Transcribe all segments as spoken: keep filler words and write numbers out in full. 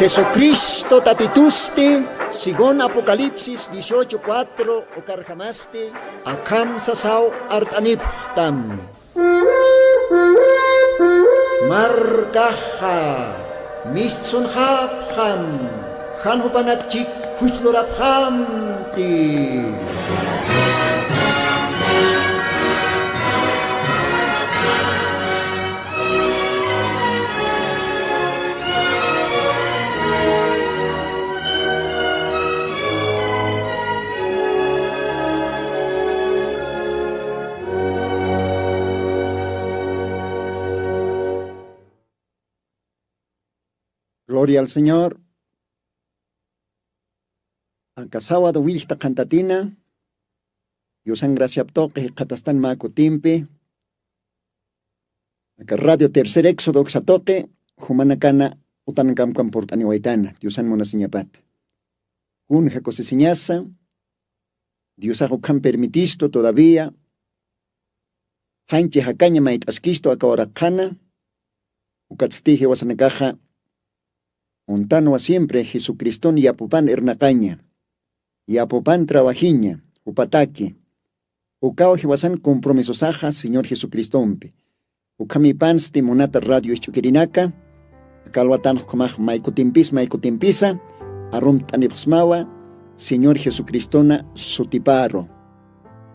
Jesucristo Tatitusti, según Apocalipsis dieciocho cuatro, ukarjamasti, akham sasaw art'anipxtam. Markaxa mistsunxapxam, jan jupanakchik juchlurapxamti. Gloria al Señor. Aka sábado willkta qhantatina, Diosan graciap tuqi jikxatastan mä kutimpi, aka Radio Tercer Éxodo uksa tuqi, jumanakana utankamkam purt'aniwaytana, Diosan munasiñapata. Kunja kusisiñasa, Diosax ukham permitistu todavía, janchi jakaña mayt'askistu aka uraqxana, ukatsti jiwasanakaxa, untanwa siempre Jesucriston yapupan irnaqaña, yapupan trawajiña, jupataki. Ukaw jiwasan compromisosaxa Señor Jesucristompi. Ukhamipansti munata radio isch'ukirinaka, aka alwatanx ukhamax may kutimpis, may kutimpisa, arumt'anipxsmawa, Señor Jesucristona sutiparu.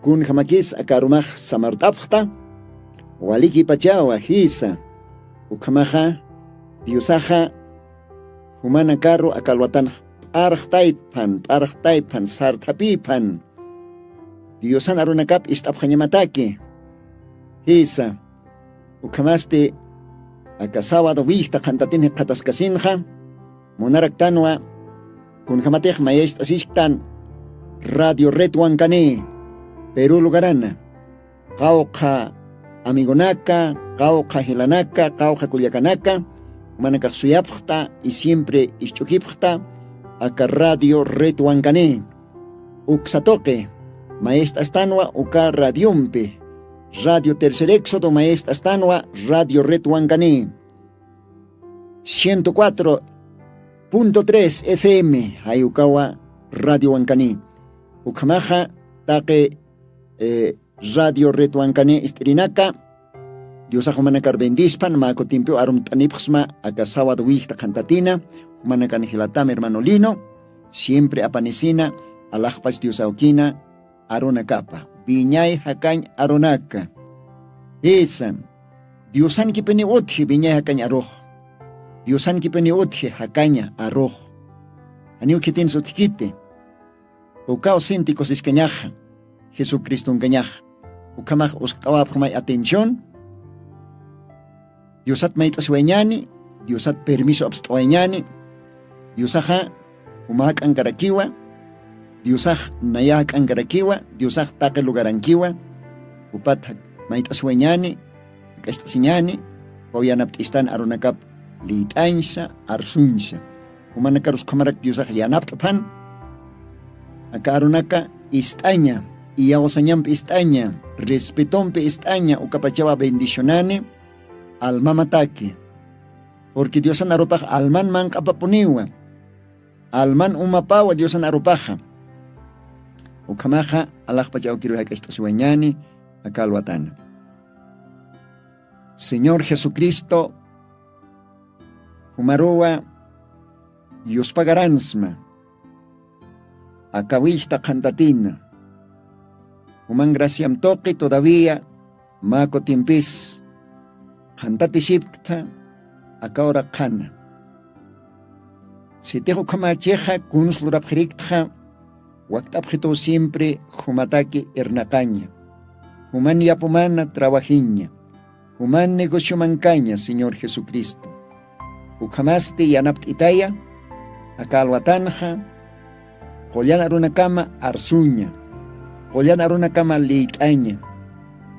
Kunjamakis aka arumax samart'apxta, walikipachawa, jisa. Ukhamaxa, Diosaxa, jumanakaru aka alwatanx p'arxtayphan, p'arxtayphan, sarthapiphan. Diosan arunakap ist'apxañamataki. Jisa. Ukhamasti, aka sábado willkta qhantatin jikxataskasinxa, munaraktanwa, kunjamatix mayacht'asisktan, Radio Red Wankani, Perú lugarana. Qawqha amigonaka, qawqha jilanaka, qawqha kullakanaka, jumanakax suyapxta y siempre isch'ukipxta, aka Radio Red Wankani. Uksa tuqi, mayacht'astanwa uka radiompi. Radio Tercer Éxodo mayacht'astanwa Radio Red Wankani. Ciento cuatro punto tres F M, jay ukawa Radio Wankani. Ukhamaxa taqi, eh, Radio Red Wankani ist'irinaka, Diosax jumanakar bendispan, mä kutimpiw arumt'anipxsma aka sábado willkta qhantatina, jumanakan jilatam hermano Lino, siempre apanisina, alaxpach Diosawkina arunakapa, wiñay jakañ arunaka. Jisa, Diosankipini utji wiñay jakañ arux. Diosankipini utji jakaña arux. Janiw khitinsa utjkiti. Ukaw sinti kusiskañaxa, Jesucristonkañaxa. Ukhamax uskt'awapxmay atención. Diosat mayt'asiwayñani, Diosat permiso apst'awayñani, Diosaxa jumäk'ankarakiwa, Diosax nayäk'ankarakiwa, Diosax taqi lugarankiwa, jupat mayt'asiwayñani, jak'acht'asiñani, ukaw yanapt'istan arunakap liyt'añsa, arsuñsa. Jumanakarus ukhamarak Diosax yanapt'aphan, aka arunaka ist'aña, iyawsañampi ist'aña, respetompi ist'aña, ukapachawa bendicionani, almamataki. Porque Diosan arupax alman manq'apapuniwa. Alman umapawa Diosan arupaxa. Ukhamaxa alaxpach awkiru jak'acht'asiwañani aka alwatana. Señor Jesucristo, jumaruwa yuspagaransma. Aka willkta qhantatina. Juman graciam tuqi todavía mä kutimpis qhantatisipkta aka uraqxana. Sitix ukhamächixa kuns lurapxiriktxa, wakt'apxituw siempre jumataki irnaqaña, juman yapumana trawajiña, juman negociomankaña Señor Jesucristo. Ukhamasti yanapt'itaya, aka alwatanxa, qullan arunakama arsuña, qullan arunakama liyt'aña,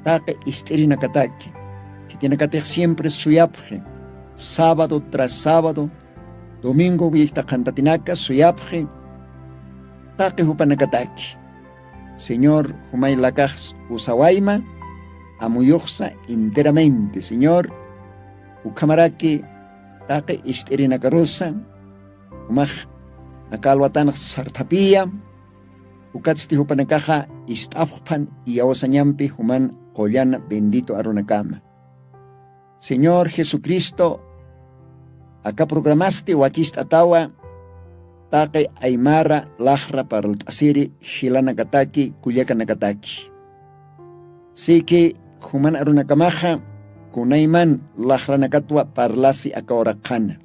taqi ist'irinakataki, khitinakatix siempre suyapxi, sábado tras sábado, domingo willkta qhantatinaka suyapxi, taqi jupanakataki. Señor, jumay lakax usawayma, amuyuxsa enteramente, Señor, ukhamaraki taqi ist'irinakarusa, Jumax aka alwatanx sarthapiya, ukatsti jupanakaxa ist'apxpan iyawsañampi juman qullana bendito arunakama. Señor Jesucristo, aka programasti wakist'atawa taqi aymara laxra parlt'asiri jilanakataki kullakanakataki. Siki juman arunakamaxa kunayman laxranakatwa parlasi aka uraqxana.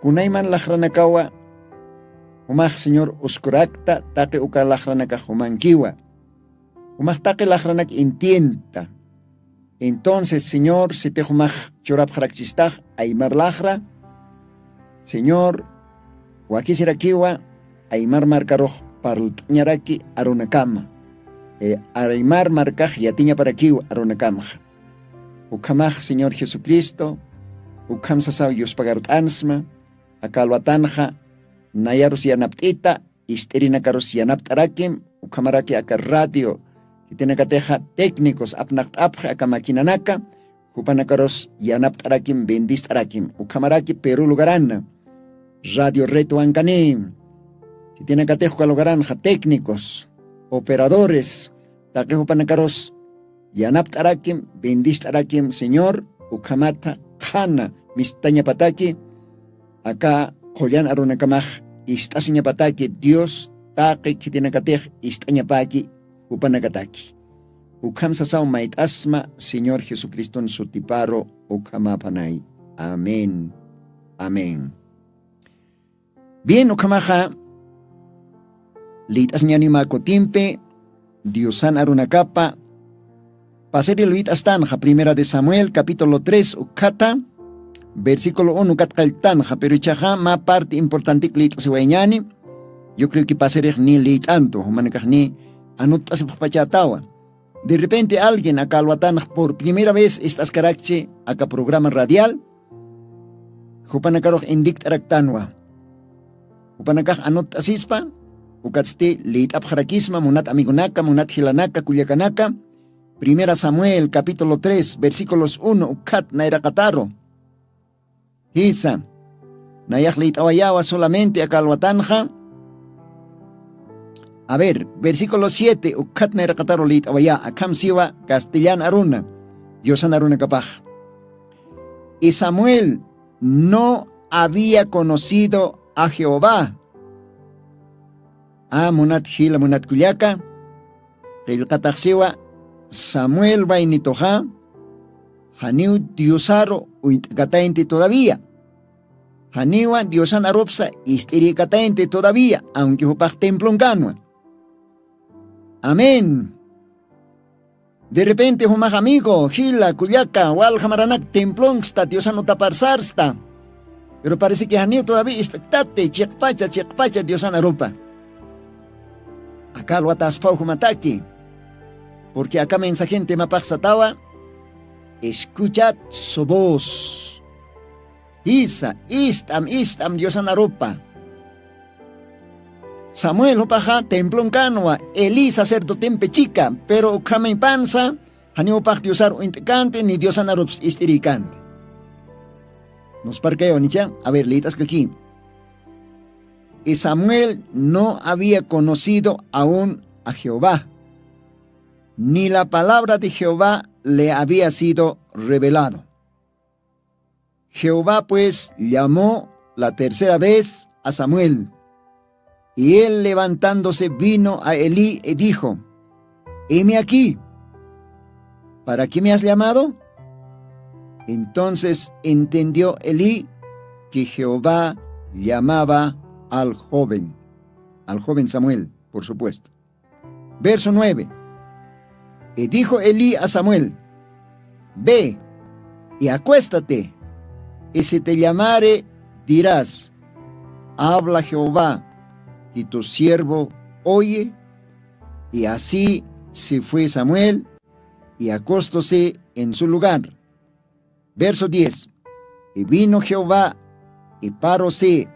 Kunayman laxranakawa jumax Señor uskurakta taqi uka laxranakax jumankiwa. Jumax taqi laxranak entienda. Entonces Señor sitix jumax churapxarakchistax aymar laxra, Señor wakisirakiwa aymar markarux parlt'añaraki arunakama. Aymar markax yatiñaparakiw arunakamxa. Ukhamax Señor Jesucristo ukham sasaw yuspagart'ansma. Aka alwatanxa nayarus yanapt'ita, ist'irinakarus yanapt'arakim. Ukhamaraki aka radio khitinakatixa técnicos apnaqt'apxi aka maquinanaka, jupanakarus yanapt'arakim bendist'arakim. Ukhamaraki peru lugarana radio retwankani, khitinakatix uka lugaranxa técnicos, operadores, taqi jupanakarus yanapt'arakim bendist'arakim Señor. Ukhamatha qhana mistañapataki aka qullan arunakamax ist'asiñapataki Dios taqi khitinakatix ist'añapaki jupanakataki. Ukham sasaw mayt'asma Señor Jesucriston sutiparu ukhamapanay. Amén. Amén. Bien, ukhamaxa liyt'asiñanima kutimpi diosan arunakapa. Pasiri luyt'astanxa primera de Samuel capítulo tres ukhata versículo uno katqalltanxa, pero ichaxa mä parte importantik liyt'asiwayñani. Yo creo que pasirix ni liyt'antu jumanakax ni anutt'asipxpachatawa. De repente alguien aka alwatanx por primera vez ist'askarakchi aka programa radial, jupanakarux indikt'araktanwa. Jupanakax anutt'asispa ukatsti liyt'apxarakisma munat amigonaka munat jilanaka kullakanaka. Primera Samuel capítulo tres versículos uno ukhat nayraqataru. Jisa, nayax liyt'awayawa solamente aka alwatanxa. A ver, versículo siete ukhat nayraqataru liyt'awaya akham siwa castellan aruna, diosan arunakapax. Y Samuel no había conocido a Jehová. A munat jila munat kullaka, qillqataxsiwa Samuel waynituxa janiw diosaru uyt'kataynti todavía. Janiwa diosan arupsa ist'irikataynti todavía aunque jupax templon kanwa. Amén. De repente jumax amigo jila kullaka walja maranak templonsta diosan utaparsarsta, pero parece que janiw todavía ist'ktati chiqpacha chiqpacha diosan arupa. Aka alwataspaw jumataki. Porque aka mensajen temapaxsatawa escuchad su voz. Jisa, ist'am ist'am diosan arupa. Samuel jupaxa templon kanwa eli sacerdotempi chika, pero ukhamaypansa janiw jupax diosar uñt'kanti ni diosan arups ist'iriykanti. Nusparkayawanicha a ver liyt'askaki. Y Samuel no había conocido aún a Jehová, ni la palabra de Jehová le había sido revelado. Jehová pues llamó la tercera vez a Samuel. Y él levantándose vino a Elí y dijo: "Heme aquí. ¿Para qué me has llamado?" Entonces entendió Elí que Jehová llamaba al joven, al joven Samuel, por supuesto. Verso nueve. Y dijo Elí a Samuel: "Ve y acuéstate, y si te llamare, dirás: 'Habla Jehová, y tu siervo oye'". Y así se fue Samuel, y acostóse en su lugar. Verso diez. Y vino Jehová, y paróse,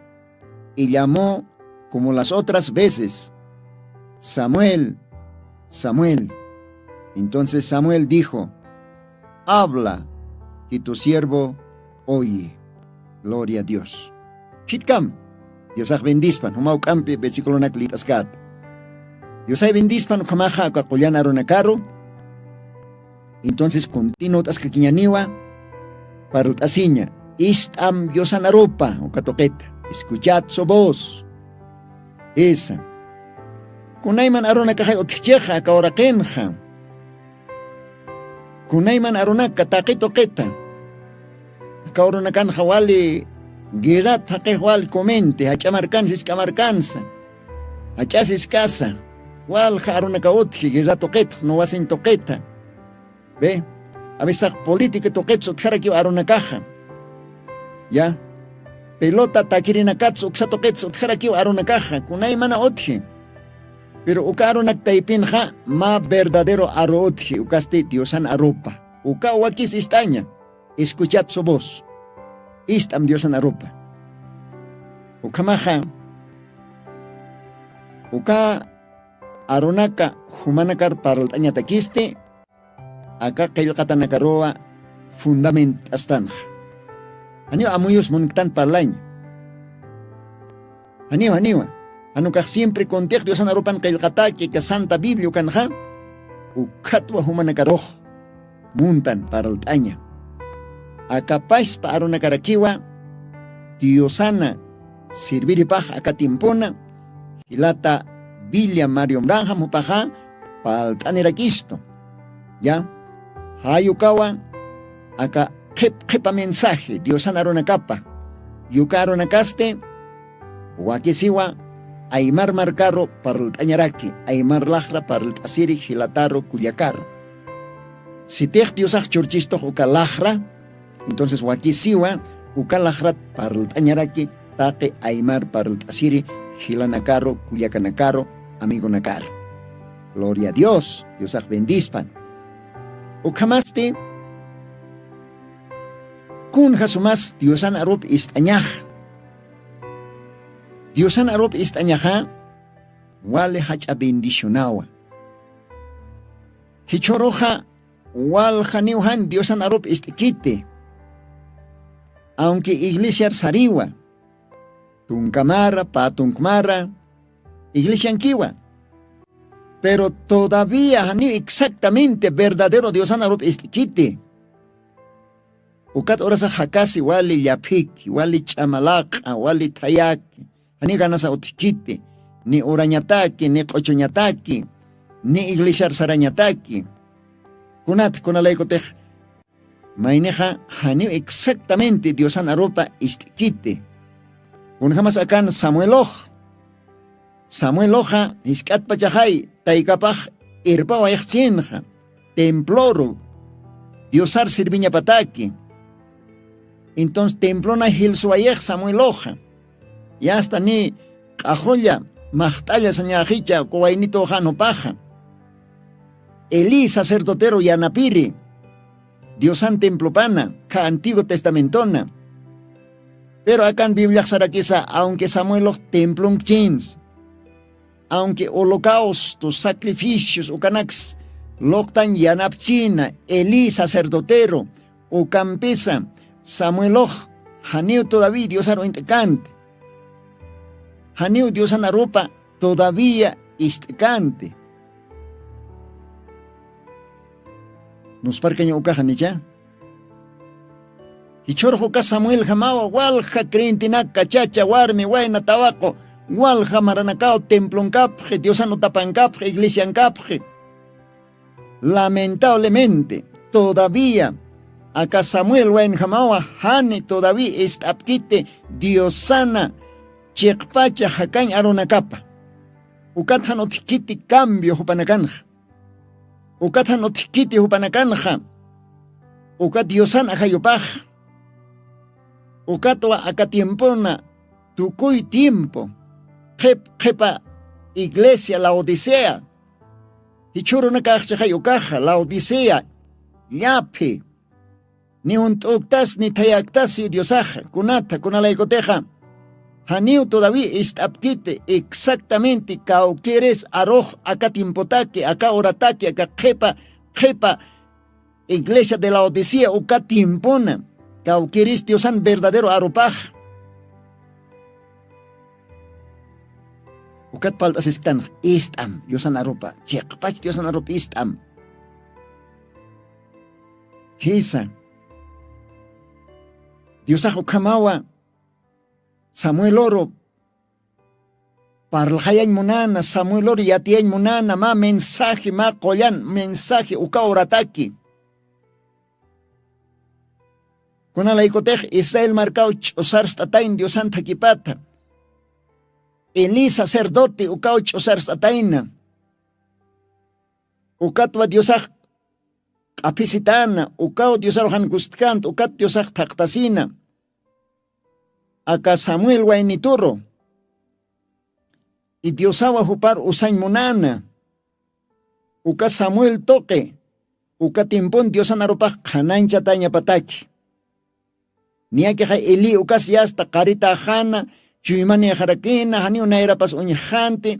y llamó como las otras veces: "Samuel, Samuel". Entonces Samuel dijo: "Habla, que tu siervo oye". Gloria a Dios. Khitkam, Diosax bendispan jumaw k'ampi versiculonak lit'askat. Diosay bendispan ukhamaxa aka qullan arunakaru. Entonces continuwt'askakiñaniwa. Parlt'asiña. Ist'am diosan arupa uka tuqita. Escuchad su voz. Isa. Kunayman arunakaxay utjchixa aka uraqinxa. Kunayman arunaka taqi tuqita. Aka urunakanxa wali guerrat jaqix wali kuminti jach'a markansa isk'a markansa. Jach'asa isk'asa. Walja arunaka utji guerra tuqitx nuwasiñ tuqita. Ve. Avisax política tuqitsa utjarakiw arunakaxa. Ya. Pelota takirinakatsa uksa tuqitsa utjarakiw arunakaxa kunaymana utji. Pero uka arunak taypinxa mä verdadero aru utji ukasti diosan arupa. Uka wakis ist'aña. Escuchad su voz. Ist'am diosan arupa. Ukhamaxa uka arunaka jumanakar parlt'añatakisti aka qillqatanakaruwa fundament'astanxa. Janiw amuyus munktan parlaña. Janiw janiwa. Janukax siempre kuntix diosan arupan qillqataki ka santa biblia ukanxa. Ukhatwa jumanakarux muntan parlt'aña. Akapaspa arunakarakiwa diosana sirviripax aka timpuna jilata biblia mariomranxam jupaxa. Parlt'anirakistu ya. Jayukawa aka qhip qhipa mensaje diosan arunakapa. Yuka arunakasti wakisiwa aymar markaru parlt'añaraki aymar laxra parlt'asiri jilataru kullakaru. Sitix diosax churchistux uka laxra. Entonces wakisiwa uka laxrat parlt'añaraki taqi aymar parlt'asiri jilanakaru kullakanakaru amigonakaru. Gloria a dios diosax bendispan. Ukhamasti kunja sumas diosan arup ist'añax. Diosan arup ist'añaxa wali jach'a bendicionawa. Jichhuruxa waljaniw jan diosan arup ist'kiti. Aunque iglesiar sariwa tunkamara pä tunkmara iglesiankiwa. Pero todavía janiw exactamente verdadero diosan arup ist'kiti. Ukat urasax jakasi wali llaphiki wali ch'ama laq'a wali thayaki. Jani ganasa utjkiti ni urañataki ni q'uchuñataki ni iglesiar sarañataki. Kunat kunalaykutix maynixa janiw exactamente diosan arupa ist'kiti. Kunjamas akan samuelox samueloxa jisk'atpachaxay taykapax irpawayxchinxa temploru diosar sirviñapataki. Entonces templona jilsuwayix samueloxa yasta ni q'axulla maxt'alla sañaxicha kuwaynituxan jupaxa. Elí sacerdoteru yanapiri diosan templopana kha antiguo testamentona. Pero akan bibliaxsarakisa aunque samuelox templonkchins aunque holocausto sacrificios ukanaks luqtan yanapchina elí sacerdoteru ukampisa samuelox janiw todavía diosar uñt'kant. Janiw diosan arupa todavía ist'kant. Nusparkaña ukaxa nicha. Jichhurux uka samueljamawa walja creyentenak kachacha warmi wayna tawaqu walja maranakaw templonkapxi diosan utapankapxi iglesiankapxi. Lamentablemente todavía aka samuel waynjamawa jani todavía ist'apkiti diosana chiqpacha jakañ arunakapa. Ukat jan utjkiti cambio jupanakanxa. Ukat jan utjkiti jupanakanxa. Ukat diosan ajayupax. Ukatwa aka tiempona tukuy tiempo qhip qhipa iglesia laodicea. Jichhurunakaxchixay ukaxa laodicea llaphi. Ni junt'uktas ni thayaktasiw diosaxa kunatha kunalaykutixa janiw todavía ist'apkiti exactamente kawkiris arux aka tiempotaki aka urataki aka qhipa qhipa iglesia de laodicea uka tiempona kawkiris diosan verdadero arupax. Ukat palt'asisktanx ist'am diosan arupa, chiqpach diosan arupa ist'am. Jisa, diosax ukhamawa samuel oro parlxayañ munana, samuel oro yatiyañ munana mä mensaje mä qullan mensaje uka urataki. Kunalaykutix israel markaw ch'usarst'atayna diosan thakipata, eli sacerdote ukaw ch'usarst'atayna. Ukatwa diosax q'aphisitana, ukaw diosaru jan gustkanta ukat diosax thaqtasina. Aka samuel waynituru, i diosawa jupar usañ munana uka samuel tuqi, uka timpun diosan arupax qhanañchatañapataki. Niyakixa eli ukas yasta qaritaxana, chuymanixarakina janiw nayrapas uñjanti.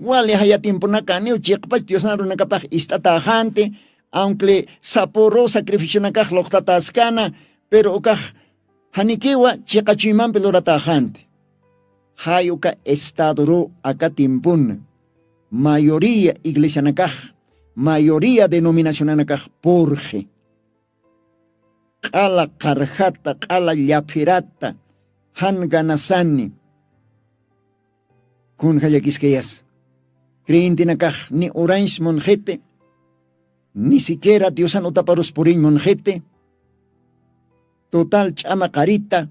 Wali jaya timpunaka janiw chiqpach diosan arunakapax ist'ataxanti, auncle sapuru sacrificionakax luqtataskana, pero ukax janikiwa chiqa chuymampi lurataxanti. Jay uka estaduru aka timpuna mayoría iglesianakax, mayoría denominacionanakax purxi. Q'ala qarjata q'ala llaphirata jan ganasani. Kunja llakiskayas creyentenakax ni urañs munxiti, ni siquiera diosan utaparus puriñ munxiti. Total ch'ama qarita,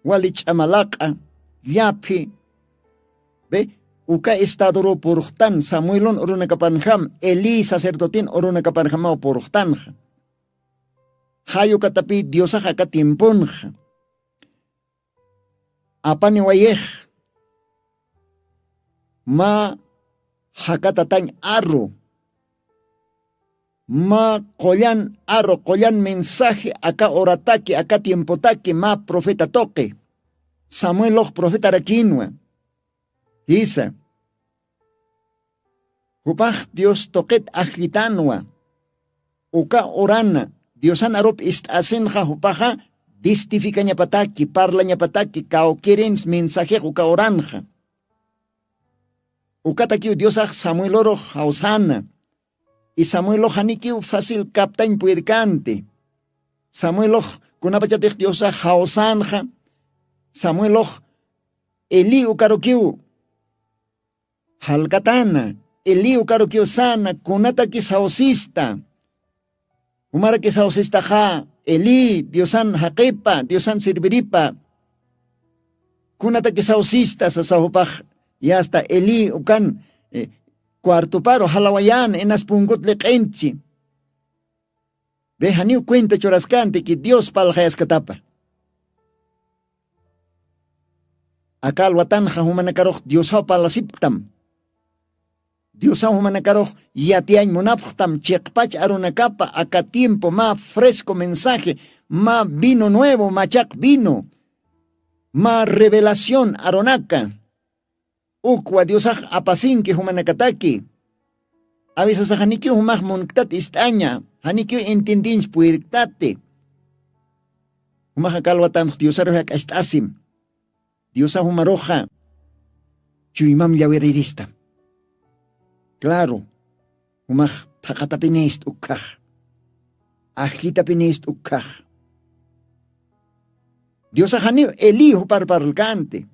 wali ch'ama laq'a, llaphi. Be, uka estaduru purxtan samuelun urunakapanjam eli sacerdotin urunakapanjamaw purxtanxa. Jay ukatapi diosax aka tiemponxa apaniwayix mä jakatatañ aru, mä qullan aru qullan mensaje aka urataki aka tiempotaki mä profeta tuqi samuelux profetarakinwa. Jisa, jupax dios tuqit ajllitanwa. Uka urana diosan arup ist'asinxa jupaxa testificañapataki parlañapataki kawkirins mensajix uka uranxa. Ukatakiw diosax samuelurux jawsana. I samuelux janikiw facil kaptañ puedkanti. Samuelux kunapachatix diosax jawsanxa, samuelux eli ukarukiw jalkatana, eli ukarukiw sana kunataki sawsista. Jumaraki sawsistaxa eli diosan jaqipa diosan sirviripa. Kunataki sawsista sasaw jupax yasta eli ukan cuartoparu jalawayana inas punkut liq'inchi. Be janiw cuenta churaskanti ki dios palxayaskatapa. Aka alwatanxa jumanakarux diosaw parlasipktam. Diosaw jumanakarux yatiyañ munapxtam chiqpach arunakapa aka tiempo mä fresco mensaje, mä vino nuevo machaq vino, mä revelación arunaka. Ukwa diosax apasinki jumanakataki. Avisasax janikiw jumax munktat ist'aña, janikiw entiendiñch puyirktati. Jumaxa kalwatanx diosarux jak'acht'asim. Diosa jumaruxa chuymam llawirirista. Claro, jumax thaqatapinist ukhax, ajllitapinist ukhax. Diosax janiw eli jupar parlkanti.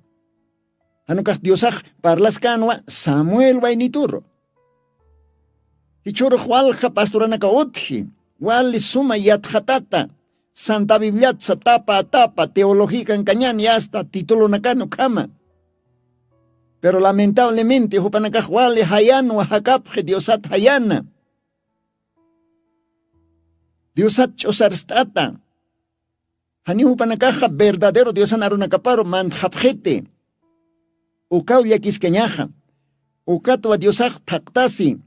Janukax diosax parlaskanwa samuel waynituru. Jichhurux walja pastoranaka utji, wali suma yatxatata santa bibliatsa tapa tapa teologikan kañan yasta titulonakan ukhama. Pero lamentablemente jupanakax wali jayanwa jakapxi diosat jayana. Diosat ch'usarst'ata. Janiw jupanakaxa verdadero diosan arunakaparu mantxapxiti. Ukaw llakiskañaxa. Ukatwa diosax thaqtasi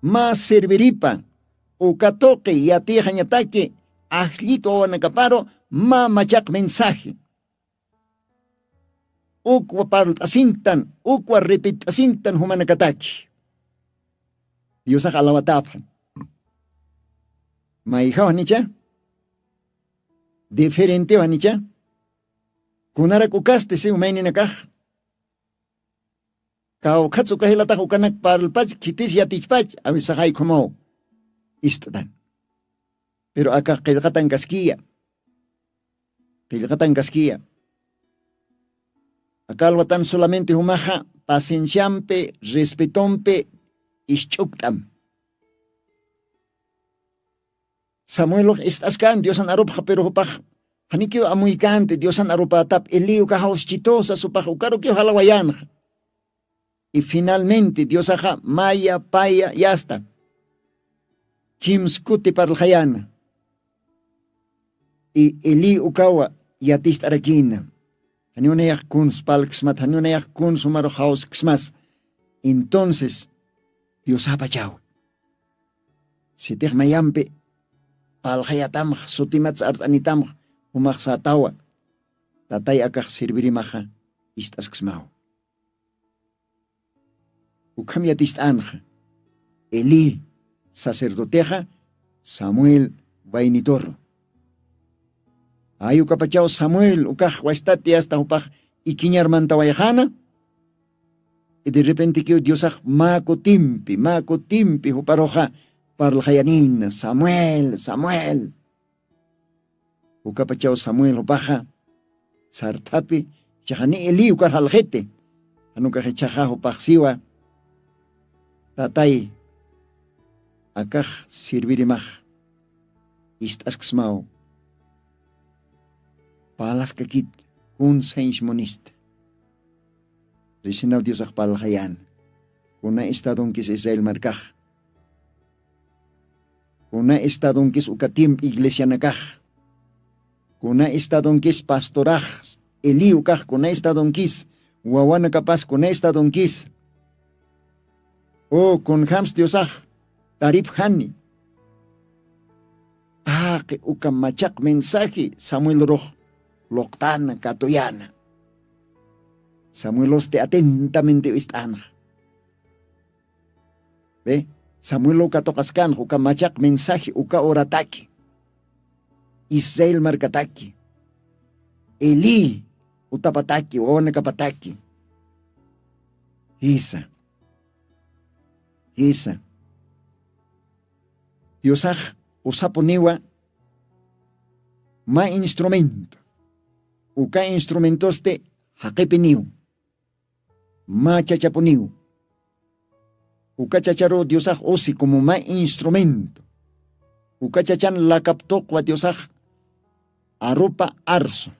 mä serviripa. Uka tuqi yatixañataki ajllit wawanakaparu mä machaq mensaje. Ukwa parlt'asinktan ukwa repet'asinktan jumanakataki. Diosax alawatapxan. Mayjaw janicha? Diferentew janicha? Kunarak ukasti siw mayninakax. Kawkhatsu kajilatax ukanak parlpach khitis yatichpach awisaxay khumaw. Ist'tan. Pero aka qillqatan kaskiya. Qillqatan kaskiya. Aka alwatan solamente jumaxa pacienciampi respetompi isch'ukt'am. Samuelux ist'askan diosan arupxa pero jupax janikiw amuykanti diosan arupätap eliu kaxawschitusa supax ukarukiw jalawayanxa. Y finalmente diosaxa maya paya yasta kimskuti parlxayana. Y eli ukawa yatist'arakina. Janiw nayax kuns palksmat janiw nayax kuns umarux jawsksmas. Entonces diosapachaw sitix mayampi palxayatamx sutimatsa art'anitamx jumaxsätawa. Tatay akax servirimaxa ist'asksmaw. Ukham yatist'anxa eli sacerdotexa samuel baynitoru. Ay ukapachaw samuel ukax wastati asta jupax ikiñarmantawayxana. Y derrepentekiw diosax mä kutimpi mä kutimpi juparuxa parlxayanina samuel samuel. Ukapachaw samuel jupaxa sarthapi ichaxa ni eli ukar jalxiti. Janukax ichaxa jupaxsiwa tatay akax sirvirimax ist'asksmaw. Parlaskakit kun sainch munista. Risinaw diosax parlaxayan kuna estadonkis israel markax kuna estadonkis uka tiempo iglesianakax kuna estadonkis pastorax eliukax kuna estadonkis wawanakapas kuna estadonkis. O kunjams diosax taripjani taqi uka machaq mensaji samuelrux luqtana katuyana. Samuelosti atentamente ist'anxa. Samuelo katuqaskanxa uka machaq mensaji uka urataki israel markataki eli utapataki wawanakapataki. Jisa jisa diosax usapuniwa mä instrumento. Uka instrumentosti jaqipiniw mä chachapuniw. Uka chacharu diosax usi kumu mä instrumento uka chachan lakaptuqwa diosax arupa arsu.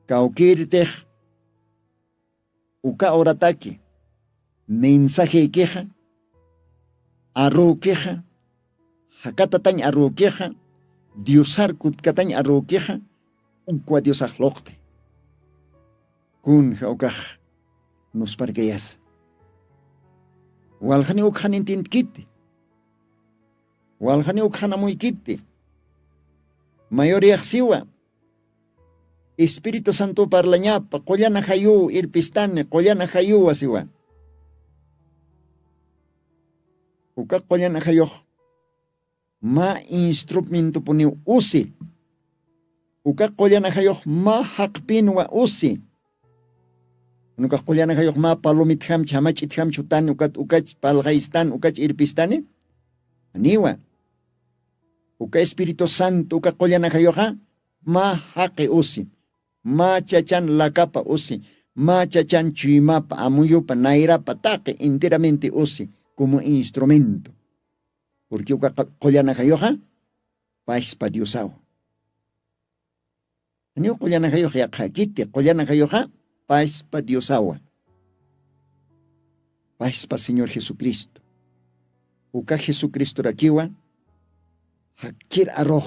Kawkirtix uka urataki mensajïkixa arükixa jakatatañ arükixa diosar kutkatañ arükixa ukwa diosax luqti. Kunja ukax nusparkayasa waljani ukxan intintkiti. Waljani ukxanamuykiti. Mayuriyaxsiwa espiritu santu parlañapa qullana jayuw irpistani qullana jayuwa siwa. Uka qullana jayux mä instrumentopuniw usi. Uka qullana jayux mä jaqpinwa usi. Unukax qullana jayux mä palomitjamch jamach'itjamch jutani ukat ukach palxaystan ukach irpistani. Janiwa uka espiritu santo uka qullana jayuxa mä jaqi usi mä chachan lakapa usi mä chachan chuymapa amuyupa nayrapa taqi enteramente usi como instrumento. Purqui uka qullana jayuxa paspa diosawa. Janiw qullana jayux yaqhakiti qullana jayuxa paspa diosawa. Paspa señor jesucristo uka jesucristorakiwa jakkir arux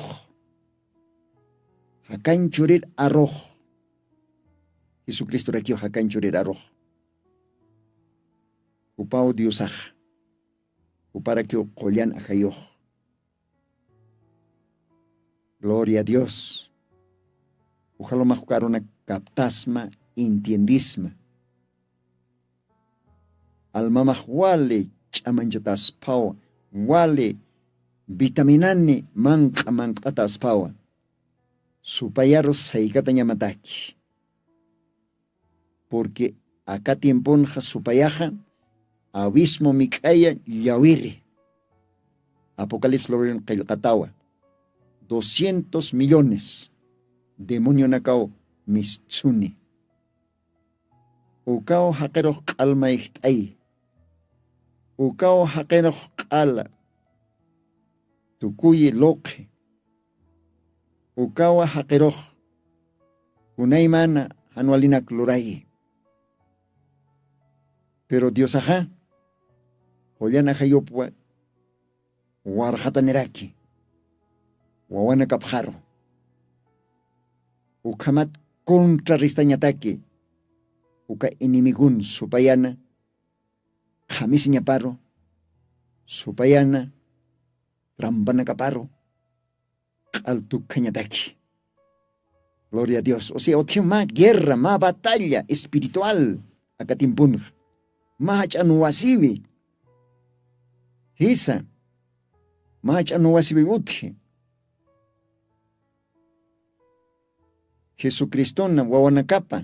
jakañ churir arux. Jesucristorakiw jakañ churir arux jupaw diosax juparakiw qullan ajayux. Gloria a dios. Ujalumax uka aruna kaptasma entiendisma. Almamax wali ch'amanchataspawa wali vitaminani manq'a manq'ataspawa. Supayaru saykatañamataki purqui Aka tiemponxa supayaxa abismo mik'aya llawiri. Apocalipsis lurun qillqatawa doscientos millones demonionakaw mistsuni. Ukaw jaqirux q'al mayjt'ay. Ukaw jaqirux q'al tukuyi luqhi. Ukawa jaqirux kunaymana janwalinak lurayi. Pero diosaxa qullan ajayupwa warxataniraki wawanakapxaru. Ukhamat contrarrestañataki uka enemigun supayana qhamisiñaparu supayana trampanakaparu q'al tukjañataki. Gloria a dios. O sea utjiw mä guerra mä batalla espiritual aka timpunxa mä jach'an wasiwi. Jisa mä jach'an wasiwi utji. Jesucristona wawanakapa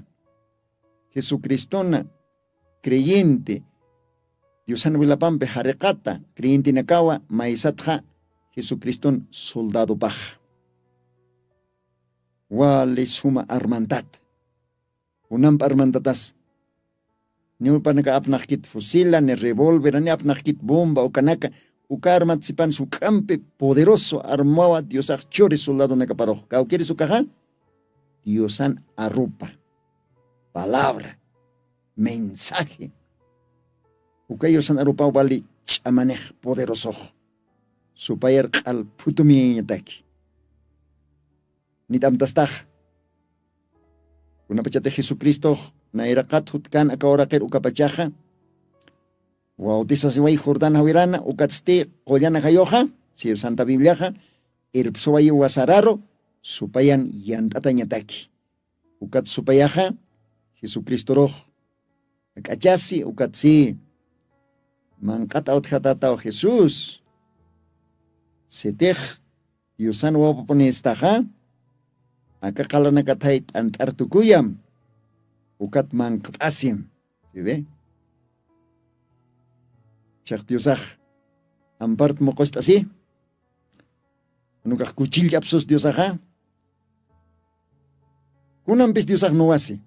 jesucristona creyente diosan wilapampi jariqata creyentenakawa maysatxa jesucriston soldadopaxa. Wali suma armantata. Kunampa armantatas ni upanaka apnaqkit fusila ni revolver ni apnaqkit bomba ukanaka uka armat sipan suk'ampi poderoso armawa diosax churi soldadonakaparux kawkiris ukaxa diosan arupa palabra mensaje. Uka diosan arupaw vali ch'amanix poderosox supayar q'al phutumiyañataki. Nit'amtastax kunapachatix jesucristox nayraqat jutkan aka uraqir ukapachaxa bautisasiway jordán jawirana ukatsti qullan ajayuxa si santa bibliaxa irpsuwayiwa sararu supayan yant'atañataki. Ukat supayaxa jesucristorux jak'achasi ukatsi manq'at awtjatataw jesús sitix diosan wawpapunistaxa aka qalanakathay t'ant'ar tukuyam ukat manqt'asim. Siwi chaq diosax ampart muqust'asi unukax kuchillch'apsus diosaxa kunampis diosax nuwasi.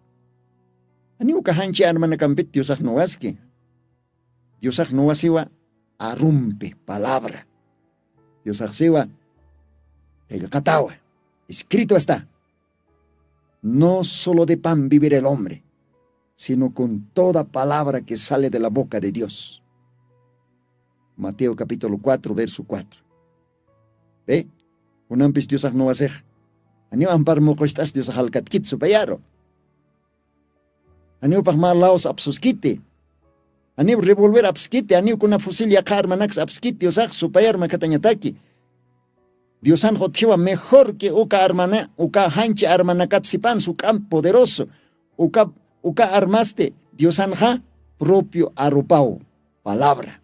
Ani uka janchi armanakampit diosax nuwaski. Diosax nuwasiwa arumpi palabra diosaxsiwa qillqatawa escrito asta. No solo de pan vivir el hombre sino con toda palabra que sale de la boca de dios. Mateo capítulo cuatro verso cuatro. Be kunampis diosax nuwasix aniw ampar muqucht'as diosax alkatkit supayaru. Aniw paxma laws apsuskiti aniw revolver apskiti aniw kuna fusil yaqha armanaks apskiti diosax supayar makhatañataki. Diosan jutjiwa mejor que uka armana uka janchi armanakat sipan suk'amp poderoso uka uka armasti diosanxa propio arupaw palabra.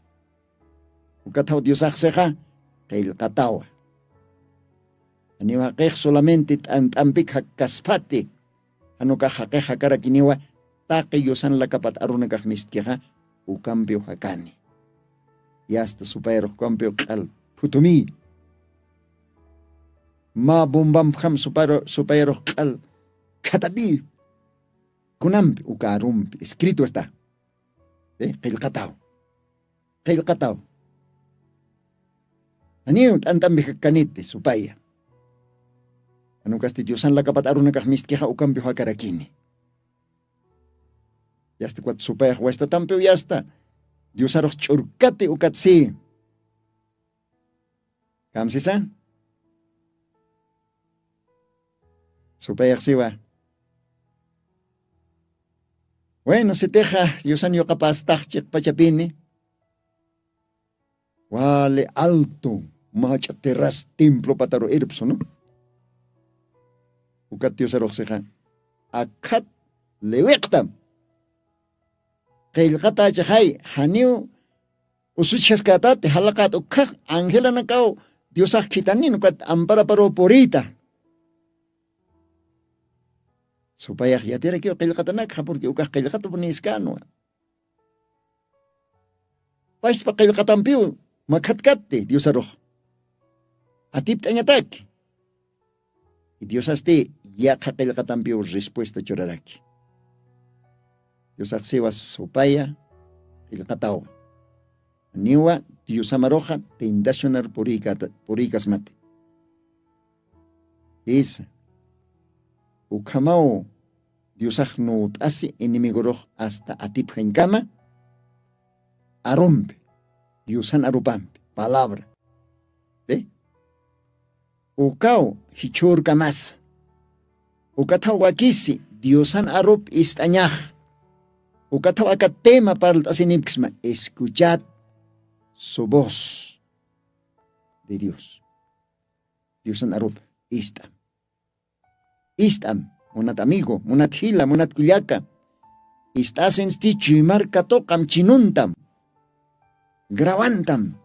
Ukathaw diosaxsixa qillqatawa. Aniw jaqix solamente t'ant'ampik jakkaspati janukax jaqix jakarakiniwa taqi yusan lakapat arunakax mistkixa ukampiw jakani. Yasta supayarux ukampiw q'al phutumiy mä bombampjam supayarux q'al khatatiy. Kunampi uka arumpi escrito asta. Qillqataw qillqataw. Aniw t'ant'ampi jakkaniti supaya. Anukasti diosan lakapat arunakax mistkixa ukampi jakarakini. Yasta ukat supayax wastatampiw yasta diosarux ch'urkati ukat si. Kamsisa supayaxsiwa. Weno sitixa diosan yuqapastax chiqpachapini wali alto mach'a terras templo pataru irpsunu. Ukat diosaruxsixa akhat lewiqtam qillqatachaxay janiw usuchjaskatati jalaqat ukhax angelanakaw diosax khitanin ukat amparaparuw puriyta. Supayax yatirakiw qillqatanakxa purqui ukax qillqatupuniskänwa. Paspa qillqatampiw makhatkatti diosarux atipt'añataki. Diosasti yaqha qillqatampiw respuesta churaraki. Diosaxsiwa supaya qillqatawa. Niwa diosamaruxa tentacionar puriykasmati. Isa ukhamaw diosax nuwt'asi enemigorux asta atipxañkama arumpi diosan arupampi palabra. Ukaw jichhurkamasa. Ukathaw wakisi diosan arup ist'añax. Ukathaw aka tema parlt'asinipksma escuchad su voz de dios. Diosan arup ist'am. Ist'am munat amigo munat jila munat kullaka. Ist'asinsti chuymar katuqam chinuntam grawantam.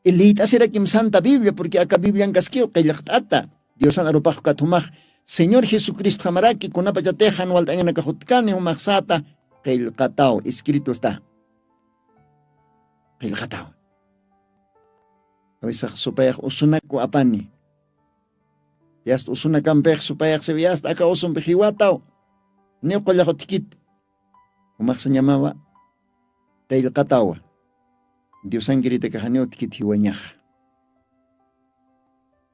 Liyt'asirakim santa biblia purqui aka bibliankaskiw qillqt'ata. Diosan arupaxkat jumax señor jesucristojamaraki kunapachatix jan walt'añanakaxutkani jumaxsata qillqataw escritusta. Qillqataw. Awisax supayax usunaku apani. Yasta usunakampix supayax siwi yasta aka usumpi jiwataw. Niw qullax utkit jumaxsañamawa qillqatawa. Diosankirita kaxaniw utkit jiwañaxa.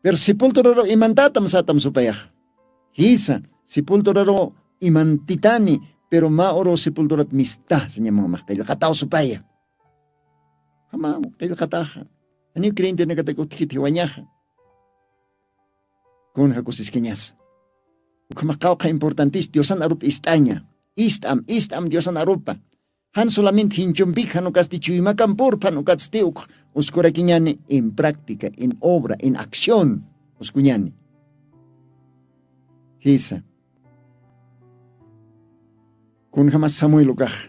Pero sepulturaru imantatam satam supayaxa. Jisa sepulturaru imantitani. Pero mä uru sepulturat mistaxsañamaw max qillqataw supaya. Jamaw qillqataxa. Janiw creyentenakatak utkit jiwañaxa. Kun jakusiskañasa. Ukhamax qawqha importantis diosan arup ist'aña. Ist'am ist'am diosan arupa. Jan solamente jinchumpik jan ukasti chuymakan purphan ukatsti uk uskurakiñani en práctica en obra en acción uskuñani. Jisa. Kunjamas samuel ukax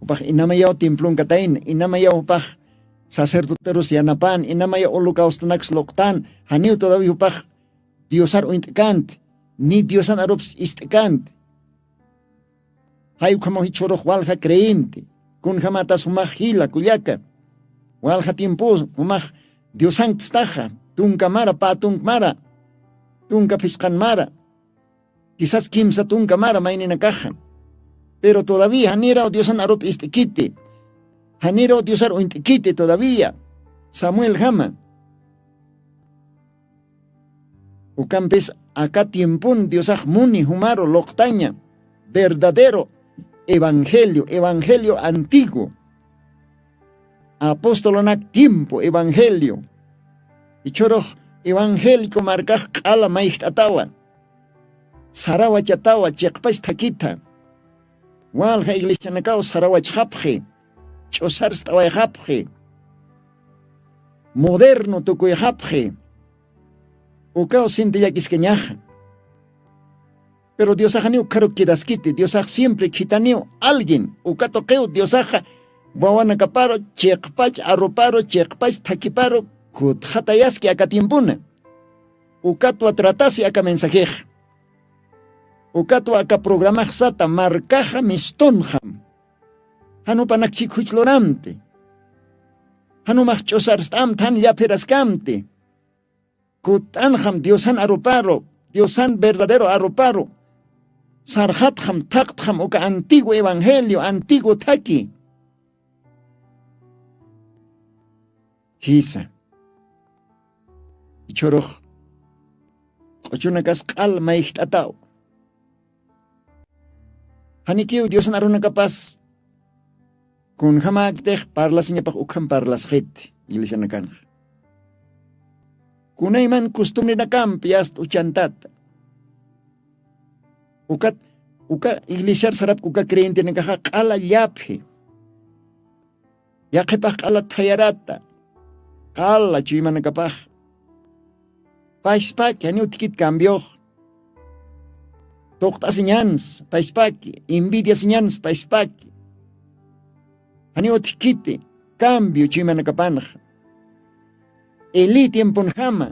jupax inamayaw templonkatayna inamayaw jupax sacerdoterus yanapan inamayaw holocaustonakus luqtan. Janiw todavi jupax diosar uñt'kanti ni diosan arups ist'kanti. Jay ukhamaw jichhurux walja creyente kunjamatas jumax jila kullaka walja tiempo jumax diosanktistaxa tunka mara pä tunka mara tunka phisqan mara kisas kimsa tunka mara mayninakaxa. Pero todavía janiraw diosan arup ist'ikiti janiraw diosar uñt'ikiti todavía samuel jama. Ukampis aka tiempon diosax muni jumaru luqtaña verdadero evangelio evangelio antiguo apostolonak tiempo evangelio ichhurux evangelico markax q'ala mayjt'atawa sarawachatawa chiqpach thakitha. Walja iglesianakaw sarawachxapxi ch'usarst'awayxapxi moderno tukuyxapxi. Ukaw sinti llakiskañaxa. Pero diosaxaniw ukharuk quedaskiti diosax siempre khithaniw alguien uka tuqiw diosaxa wawanakaparu chiqpach aruparu chiqpach thakiparu kutxatayaski aka tiempuna. Ukatwa tratasi aka mensajex ukatwa aka programax sata markaxa mistunxam. Jan jupanak chikjuch luramti jan jumax ch'usarst'amti jan llaphiraskamti. Kutt'anxam diosan aruparu diosan verdadero aruparu sarxatxam thaqtxam uka antiguo evangelio antiguo thaki. Jisa ichhurux q'uchunakas q'al mayjt'ataw. Janikiw diosan arunakapas kunjamaktix parlasiñapax ukham parlasxit iglesianakanxa. Kunayman costumbrenakampi yasta uchantata ukat uka iglesiar sarapka uka creyentenakaxa q'ala llaphi yaqhipax q'ala thayarata q'ala chuymanakapax. Pachpaki janiw thikit cambiox tuqt'asiñans pachpaki envidiasiñans pachpaki. Janiw thikiti cambio chuymanakapanxa eli tiemponjama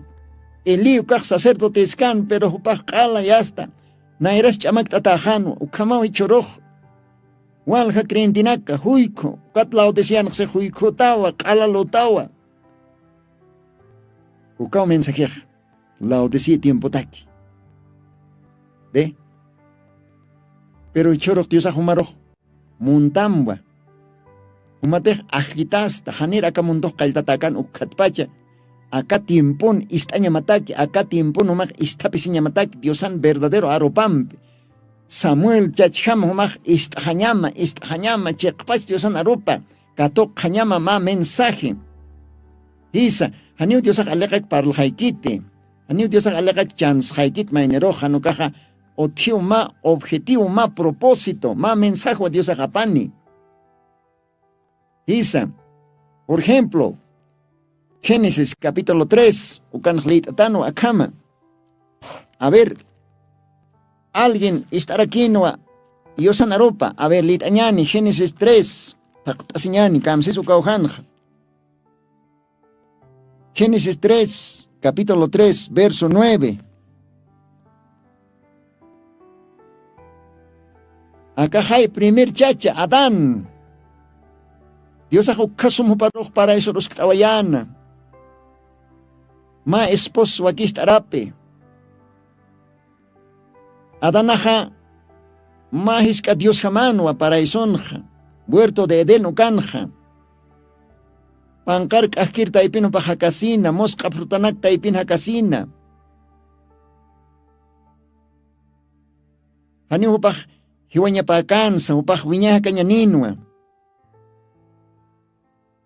Elí ukax sacerdoteskan pero jupax q'ala yasta. Nayras ch'amakt'ataxanwa ukhamaw jichhurux. Walja creyentenaka juykhu ukat laodicianxsi juykhutawa q'alalutawa. Ukaw mensajex laodicea tiempotaki. Ve. Pero jichhurux diosax jumarux muntamwa. Jumatix ajllitasta janir aka mundux qalltatakan ukkhatpacha. Aka tiempon ist'añamataki aka tiempon jumax isthapisiñamataki diosan verdadero arupampi. Samuel chachjam jumax ist'axañama ist'axañama chiqpach diosan arupa. Katuqxañama mä mensaje. Jisa, janiw diosax aliqak parlaxaykiti. Janiw diosax aliqak chansxaykit maynirux janukaxa utjiw mä objetivo mä propósito mä mensajwa diosax apani. Jisa, por ejemplo, génesis capítulo tres ukanx lït'atanwa akhama. A ver, alguien ist'arakinwa diosan arupa a ver lït'añani génesis tres. Thaqt'asiñani kamsis ukawjanxa. Génesis tres capítulo tres verso nueve. Akaxay primer chacha adán. Diosax ukhasum juparux paraysuruskt'awayäna. Mä esposo wakist'arapi. Adanaxa mä jisk'a diosjamanwa paraysonxa huerto de edén ukanxa. Panqar k'ajkir taypin jupax jakasina musq'a frutanak taypin jakasina. Janiw jupax jiwañapäkänsa jupax wiñay jakañaninwa.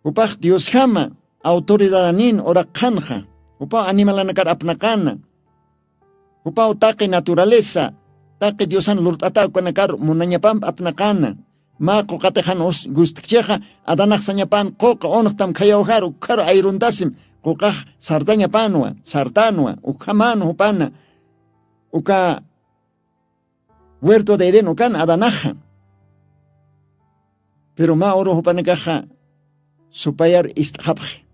Jupax diosjama autoridadanin uraqxanxa. Jupaw animalanakar apnaqana. Jupaw taqi naturaleza taqi diosan lurt'ata ukanakar munañapamp apnaqana. Mä quqatixan gustkchixa adanax sañapan quqa unxtam khayawjar ukkharu ayruntasim quqax sartañapanwa sartanwa ukhamanwa jupana. Uka huerto de edén ukan adanaxa. Pero mä uru jupanakaxa supayar ist'xapxi.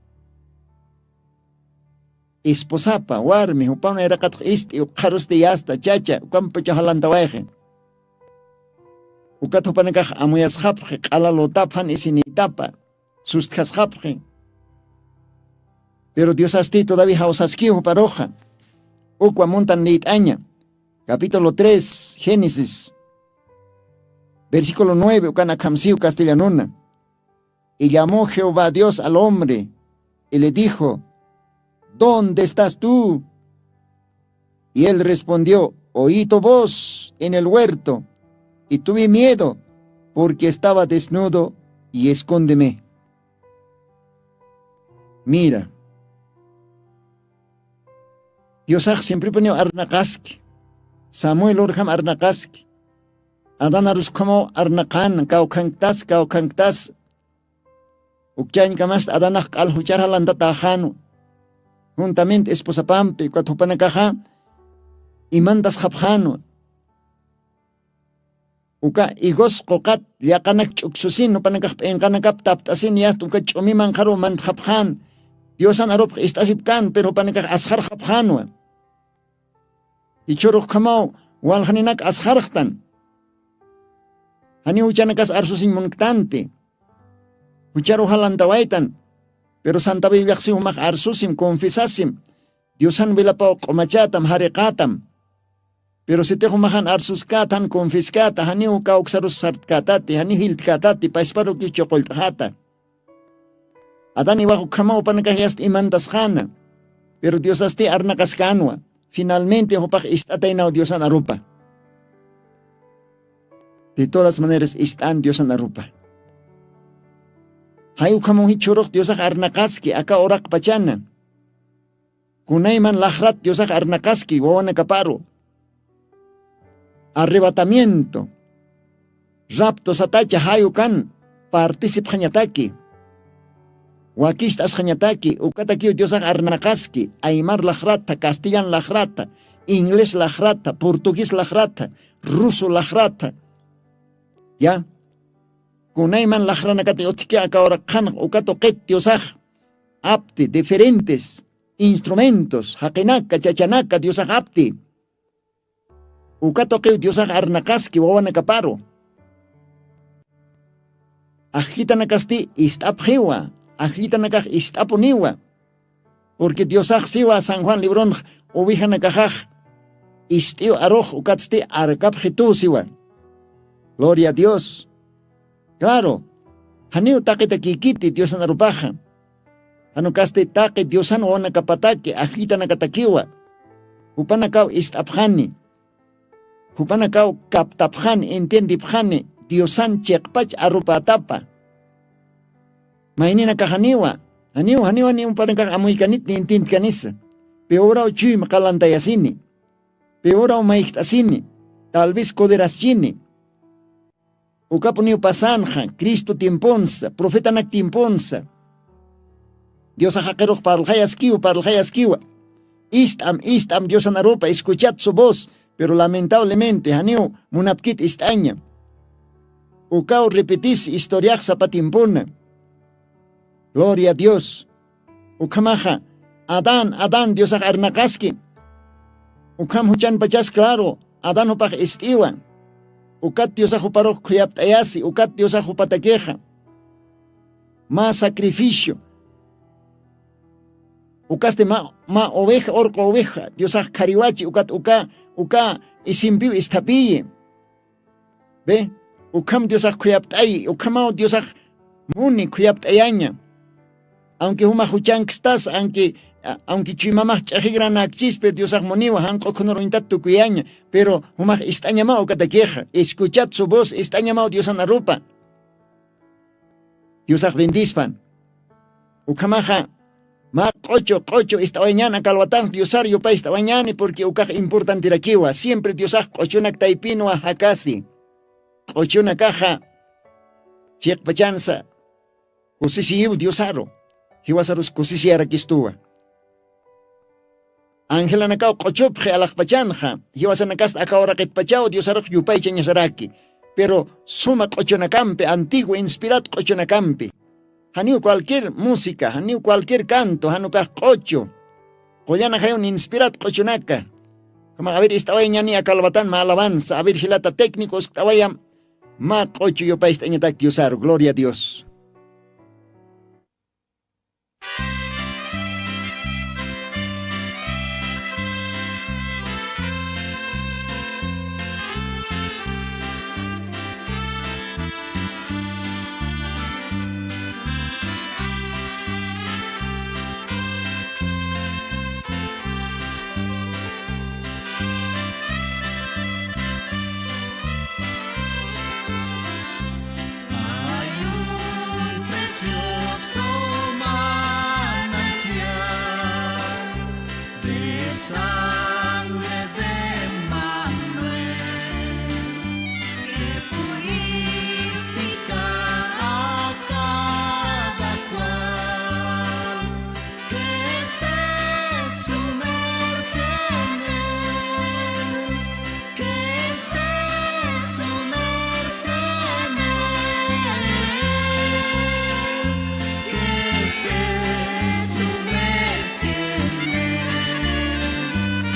Esposapa warmi jupaw nayraqatx ist'i ukxarusti yasta chacha ukampachaw jalantawayxi. Ukat jupanakax amuyasxapxi q'ala lutap jan isinïtapa sustjasxapxi. Pero diosasti todavía jawsaskiw juparuxa. Ukwa muntan lït'aña capítulo tres génesis versículo nueve ukan akhamsiw castellanuna. Y llamó jehová dios al hombre y le dijo, dónde estás tú? Y él respondió, oí tu voz en el huerto y tuve miedo porque estaba desnudo y escóndeme. Mira, diosax simpripuniw arnaqaski. Samuel urjam arnaqaski. Adanaruskamaw arnaqan kawkhanktas kawkhanktas. Ukchañkamasta adanax q'al juchar jalantataxanwa. Juntamint esposapampi ukat jupanakaxa imantasxapxanwa. Uka igos quqat llaqanak ch'uksusin jupanakax p'inqanakap tapt'asin yasta uka ch'umiman qharuw mantxapxan. Diosan arupx ist'asipkan pero jupanakax asxarxapxanwa. Jichhur ukhamaw waljaninak asxarxtan. Janiw juchanakas arsusiñ munktanti. Jucharuw jalantawaytan. Pero santa bibliaxsiw jumax arsusim confesasim. Diosan wilapaw q'umachatam jariqatam. Pero sitix jumaxan arsuskät jan confeskäta janiw kawksarus sartkätati janiw jiltkätati paysparukiw chuqullt'xata. Adán iwax ukhamaw jupanakax yasta imantasxana. Pero diosasti arnaqaskänwa. Finalmente jupax ist'ataynaw diosan arupa. De todas maneras ist'an diosan arupa. Jay ukhamaw jichhurux diosax arnaqaski aka uraqpachana. Kunayman laxrat diosax arnaqaski wawanakaparu. Arrebatamiento rapto satacha jay ukan participxañataki. Wakist'asxañataki ukatakiw diosax arnaqaski aymar laxrata castellan laxrata inglés laxrata portugués laxrata ruso laxrata. Ya. Kunayman laxranakati utjki akawra qhanx uka tuqit diosax apti diferentes instrumentos, jaqinaka, chachanaka Diosax apti. Uka tuqiw Diosax arnaqaski wawanakaparu. Ajllitanakasti ist'apxiwa, ajllitanakax ist'apuniwa. Porque Diosax siwa San Juan libronx ovejanakaxax ist'iw arux ukatsti arkapxituw siwa. Gloria a Dios. Claro, janiw taqitakïkiti Diosan arupaxa. Janukasti taqi Diosan wawanakapataki ajllitanakatakiwa. Jupanakaw ist'apxani. Jupanakaw kaptapxani, entiendipxani Diosan chiqpach arupätapa. Mayninakax janiwa, janiw, janiw, janiw jupanakax amuykanit ni entiendkanisa. Peoraw chuyma qalantayasini. Peoraw mayjt'asini. Tal vez coderaschini. Ukapuniw pasanxa, Cristo tiemponsa, profetanak tiemponsa. Diosax jaqirux parlxayaskiw, parlxayaskiwa. Ist'am, ist'am Diosan arupa, escuchad su voz, pero lamentablemente, janiw munapkit ist'aña. Ukaw repetis historiax sapa tiempona. Gloria a Dios. Ukhamaxa, Adán, Adán Diosax arnaqaski. Ukham juchanpachas claro, Adán jupax ist'iwa. Ukat Diosax juparux khuyapt'ayasi, ukat Diosax jupatakixa. Mä sacrificio. Ukasti mä, mä oveja, urqu oveja, Diosax khariwachi, ukat uka, uka isimpiw isthapiyi. Ve, ukham Diosax khuyapt'ayi, ukhamaw Diosax muni khuyapt'ayaña. Aunque jumax juchankstas, aunque, a-, aunque chuymamax ch'axigranakchis, pero Diosax muniwa, janq'u khunur uñtat tukuyaña, pero jumax ist'añamaw ukatakixa, escuchad su voz, ist'añamaw Diosan arupa. Diosax bendispan. Ukhamaxa, mä q'uchu, q'uchu ist'awañäni aka alwatanx Diosar yupay ist'awañäni, porque ukax importantirakiwa. Siempre Diosax q'uchunak taypinwa jakasi. Q'uchunakaxa, chiqpachansa, kusisiyiw Diosaru. Jiwasarus kusisiyarakistuwa. Angelanakaw q'uchupxi alaxpachanxa, jiwasanakasta aka uraqitpachaw Diosarux yupaychañasaraki. Pero suma q'uchunakampi, antiguo inspirat q'uchunakampi. Janiw cualquier música, janiw cualquier canto, jan ukax q'uchu. Qullana jayun inspirat q'uchunaka. Como, a ver, ist'awayañani aka alwatan mä alabanza. A ver, jilata técnico, uskt'awayam. Mä q'uchu yupay ist'añatak Diosaru, gloria a Dios. Hay un precioso manantial de sangre de Manuel que purifica a cada cual. Que se sumerge en él, que se sumerge en él, que se sumerge en él.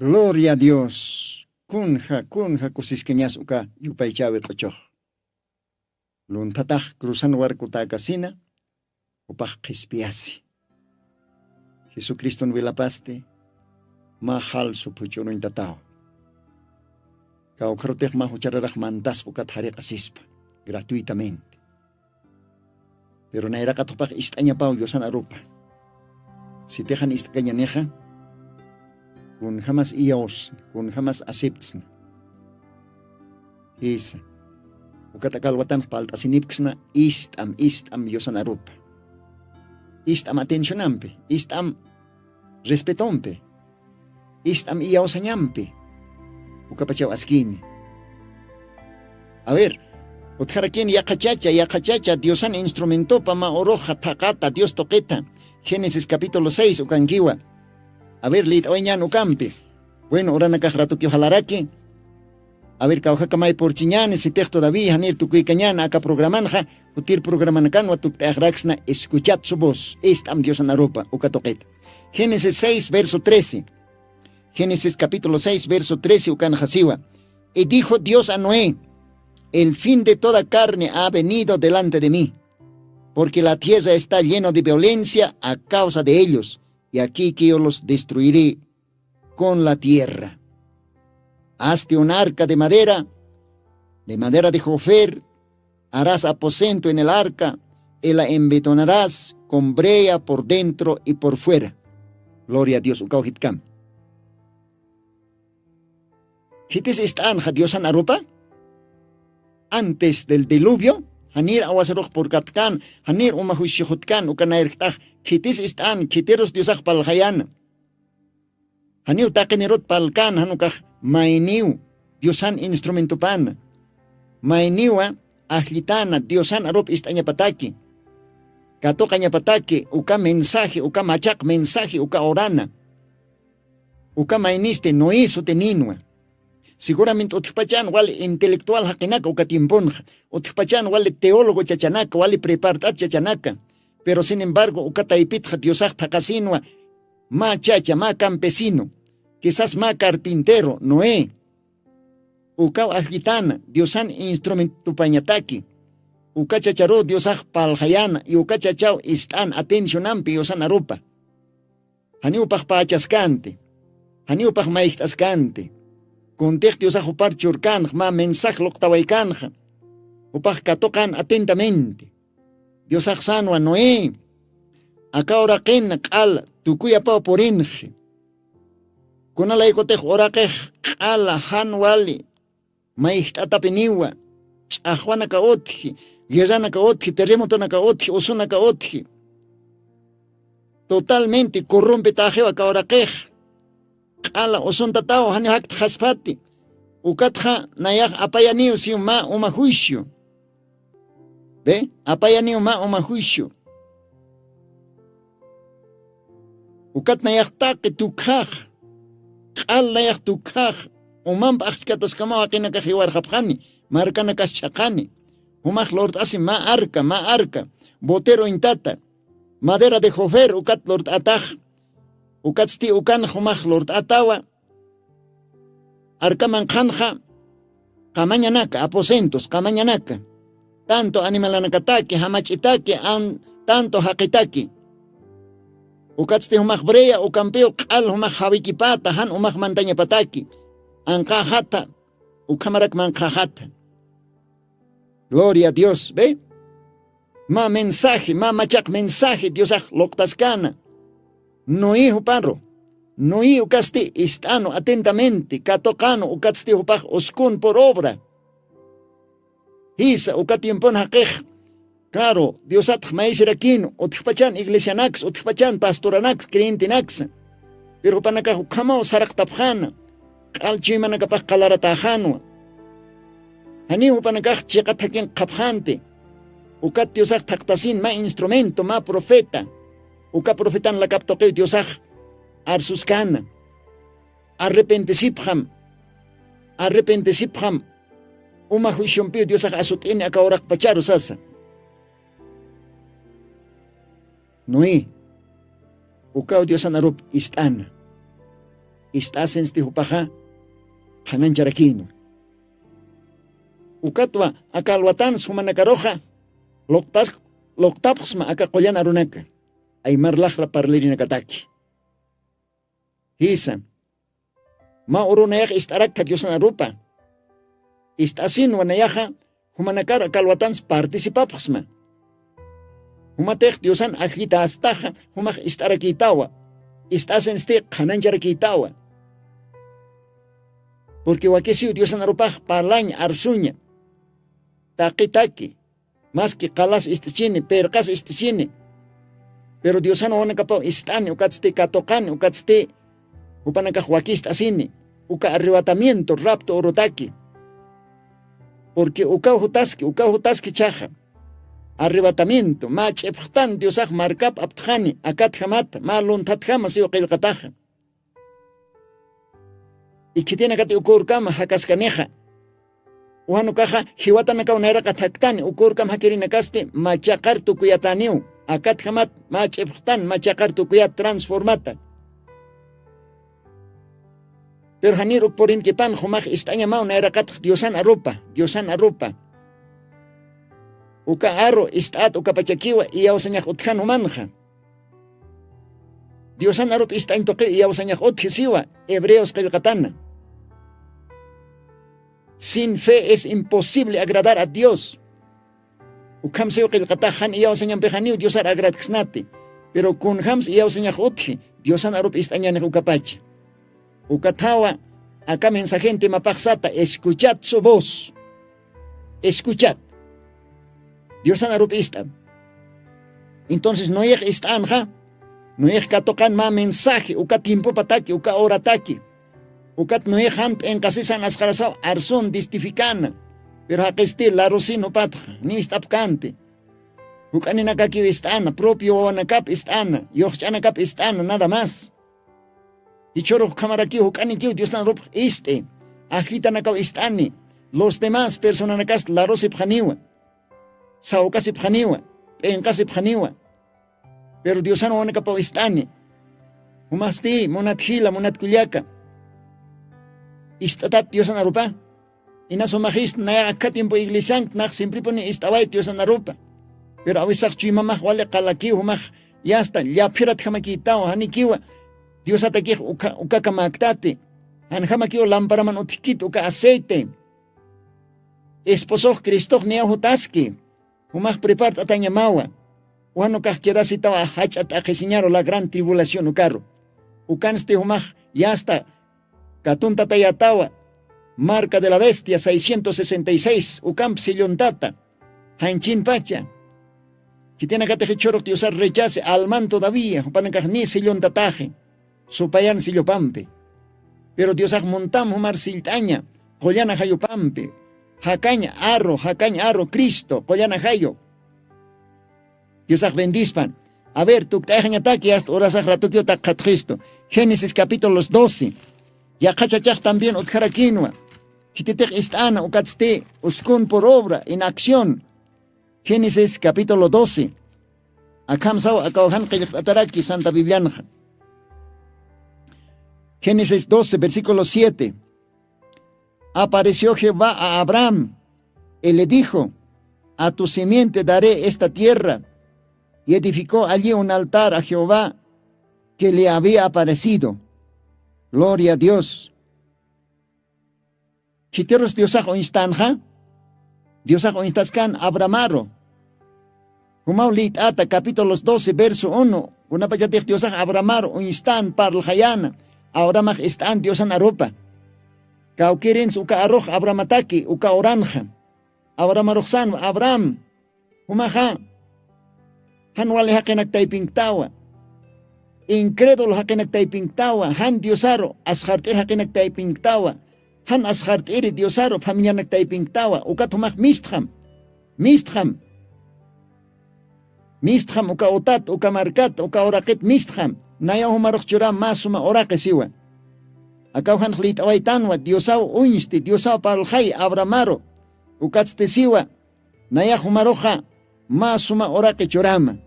Gloria a Dios. Kunja kunja kusiskañas uka yupaychawi q'uchux. Lunthatax cruzan warkutäkasina jupax qhispiyasi. Jesucriston wilapasti mä jalsu phuch'unuñtataw. Kawkharutix mä juchararax mantaspa ukat jariqasispa gratuitamente. Pero nayraqat jupax ist'añapaw diosan arupa. Sitixan ist'kañanixa kunjamas iyawsna kunjamas aceptsna. Jisa. Ukat akalwatanx palt'asinipksna ist'am ist'am diosan arupa. Ist'am atencionampi ist'am respetompi ist'am iyawsañampi. Ukapachaw askini. A ver, utjarakini yaqhachacha yaqhachacha diosan instrumentopa mä uruxa thaqata dios tuqita. Génesis capítulo seis ukankiwa. A ver lït'awañan ukampi. Bueno uranakax ratukiw jalaraki. A ver kawjaka may purchiñani sitix todavía janir tukuykañana aka programanxa. Jutir programanakanwa tukt'ayaxraksna escuchad su voz ist'am diosan arupa uka tuqita. Génesis seis verso trece. Génesis capítulo seis verso trece ukanxa siwa. Y dijo dios a noé, el fin de toda carne ha venido delante de mí, porque la tierra está lleno de violencia a causa de ellos, y aquí que yo los destruiré con la tierra. Hazte un arca de madera, de madera de jofer, harás aposento en el arca, y la embetonarás con brea por dentro y por fuera. Gloria a dios ukaw jitkam. Khitis ist'anxa diosan arupa? Antes del diluvio janir awasarux purkatkan, janir uma juicio jutkan uka nayrjt'ax. Khitis ist'an khitirus diosax palxayana. Janiw taqinirut palkän jan ukax mayniw diosan instrumentopana. Mayniwa ajllitana diosan arup ist'añapataki, katuqañapataki uka mensaje uka machaq mensaje uka urana. Uka maynisti noé sutininwa. Segurament utjpachan wali intelectual jaqinaka uka tiemponxa, utjpachan wali teólogo chachanaka wali prepart'at chachanaka. Pero sin embargo uka taypitxa diosax thaqasinwa mä chacha mä campesino, quizás mä carpintero noé. Ukaw ajllitana diosan instrumentupañataki. Uka chacharuw diosax palxayana y uka chachaw ist'an atencionampi diosan arupa. Janiw upax pächaskanti. Janiw upax mayjt'askanti. Kuntix diosax upar churkanxa mä mensaj luqtawaykanxa upax katuqan atentamente. Diosax sanwa noé, aka uraqin q'al tukuyapaw purinxi. Kunalaykutix uraqix q'ala jan wali mayjt'atapiniwa. Ch'axwanaka utji, guerranaka utji terremotonaka utji usunaka utji. Totalmente corrompetaxiwa aka uraqix. Q'ala usuntataw jani jaktxaspati. Ukatxa nayax apayaniw siw mä uma juicio. Be, apayaniw mä uma juicio. Ukat nayax taqi tukjax. Q'al nayax tukjax. Umamp axchkataskamaw jaqinakax jiwarxapxani. Markanakas chhaqani. Jumax lurt'asi mä arca mä arca. Botero intata. Madera de jofer ukat lurt'atax. Ukatsti ukan jumax lurt'atawa. Arkaman qhanxa qamañanaka aposentos qamañanaka. Tanto animalanakataki jamach'itaki an tanto jaqitaki. Ukatsti jumax brea ukampiw q'al jumax jawikipata jan umax mantañapataki. Anqaxata ukhamarak manqhaxata. Gloria a dios be. Mä mensaje mä machaq mensaje diosax luqtaskana. Noé juparu. Noé ukasti ist'anu atentamente katuqanu ukatsti jupax uskun por obra. Jisa uka tiempon jaqix. Claro diosatx maysirakinu utjpachan iglesianaksa utjpachan pastoranaksa creyentenaksa. Pero jupanakax ukhamaw saraqtapxana. Q'al chuymanakapax qalaratäxanwa. Janiw jupanakax chiqat jakin qhapxanti. Ukat diosax thaqtasin mä instrumento mä profeta. Uka profetan lakap tuqiw diosax arsuskana. Arrepentesipxam. Arrepentesipxam. Uma juiciompiw diosax asut'ini aka uraqpacharu sasa. Noé ukaw diosan arup ist'ana. ist'asinsti jupaxa qhanancharakïnwa. Ukatwa aka alwatans jumanakaruxa luqtas luqtapxsma aka qullan arunaka aymar laxra parlirinakataki. Jisa, mä uru nayax ist'araktha diosan arupa. Ist'asinwa nayaxa jumanakar aka alwatans participapxsma. Jumatix diosan ajllitästaxa jumax ist'arakïtawa. Ist'asinsti qhanancharakïtawa. Purqui wakisiw diosan arupax parlañ arsuña taqitaki. Maski qalas ist'ichini pirqas ist'ichini, piru diosan wawanakapaw ist'ani ukatsti katuqani ukatsti jupanakax wakist'asini uka arrebatamiento rapto urutaki. Purqui ukaw jutaski ukaw jutaski chaxa arrebatamiento mä ch'ipxtan diosax markap aptxani akatjamata mä lunthatjama siw qillqataxa. Ikhitinakati ukurkama jakaskanixa ujanukaxa jiwatanakaw nayraqat jaktani ukurkama jakirinakasti machaqar tukuyataniw. Akatjamat mä ch'ipxtan machaqar tukuyat transformata. Piru janir ukpurinkipan jumax ist'añamaw nayraqatx diosan arupa diosan arupa. Uka aru ist'at ukapachakiwa iyawsañax utjan jumanxa. Diosan arup ist'añ tuqiw iyawsañax utji siwa hebreos qillqatana. Sin fe es imposible agradar a dios. Ukham siw qillqatax jan iyawsañampixaniw diosar agradksnati. Piru kunjams iyawsañax utji diosan arup ist'añanix ukapacha. Ukathawa aka mensajenti mapaxsata escuchad su voz. Escuchad. Diosan arup ist'am. Entonces noyex ist'anxa noyex katuqan mä mensaje uka tiempopataki uka horataki. Ukat noyex jan p'inqasisan asqarasaw arsun distifikana. Piru jaqisti larusin jupatxa ni ist'apkanti. Juk'aninakakiw ist'ana propio wawanakap ist'ana yuxch'anakap ist'ana nada mas. Jichhurux ukhamarakiw juk'anikiw diosnan rupx ist'i ajllitanakaw ist'ani. Los demás personanakast larusipxaniwa sawkasipxaniwa p'inqasipxaniwa. Piru diosan wawanakapaw ist'ani. Jumasti munat jila munat kullaka ist'atat diosan arupa. Inas jumaxista nayax akha tiempo iglesiankt nax simpripuni ist'awayt diosan arupa. Piru awisax chuymamax wali qalakiw jumax yasta llaphirat jamakitaw janikiwa. Diosatakix ukakamäktati janjamakiw lamparaman utjkit uka aceite. Esposox cristox niyaw jutaski. Jumax prepart'atañamawa. Ujanukax quedasitawa jach'a t'aqhisiñaru la gran tribulación ukaru. Ukansti jumax yasta katuntatayatawa. Marca de la bestia seiscientos sesenta y seis ukamp sellontata. Janchinpacha. Khitinakatix jichhurux diosar rechace alman todavía jupanakax ni sellontataxi. Supayan sillupampi. Piru diosax muntam jumar sillt'aña qullana jayupampi. Jakañ aru jakañ aru cristo qullana jayu. Diosax bendispan. A ver tukt'ayxañataki asta urasax ratukiw takxatxistu. Génesis capítulos doce. Yaqhachachax también utjarakinwa. Khititix ist'ana ukatsti uskun por obra en acción. Génesis capítulo doce. Akham saw akawjan qillqt'ataraki santa biblianxa. Génesis doce versículo siete. Apareció jehová a abraham y le dijo, a tu simiente daré esta tierra. Y edificó allí un altar a jehová que le había aparecido. Gloria a dios. Khitirus diosax uñstanxa? Diosax uñstaskan abrahamaru. Jumaw liyt'ata capítulos doce verso uno kunapachatix diosax abrahamaru uñstan parlxayäna. Abrahamax ist'an diosan arupa. Kawkïrinsa uka arux abrahamataki uka uranxa. Abrahamaruxsanwa abraham. Jumaxa jan wali jaqinak taypinktawa. Incrédulo jaqinak taypinktawa jan diosaru asxart'ir jaqinak taypinktawa. Jan asxart'iri diosaru familianak taypinktawa ukat jumax mistxam. Mistxam. Mistxam uka utat uka markat uka uraqit mistxam. Nayaw jumarux churam mä suma uraqi siwa. Akaw janx liyt'awaytanwa diosaw uñsti diosaw parlxay abrahamaru. Ukatsti siwa nayax jumaruxa mä suma uraqi churama.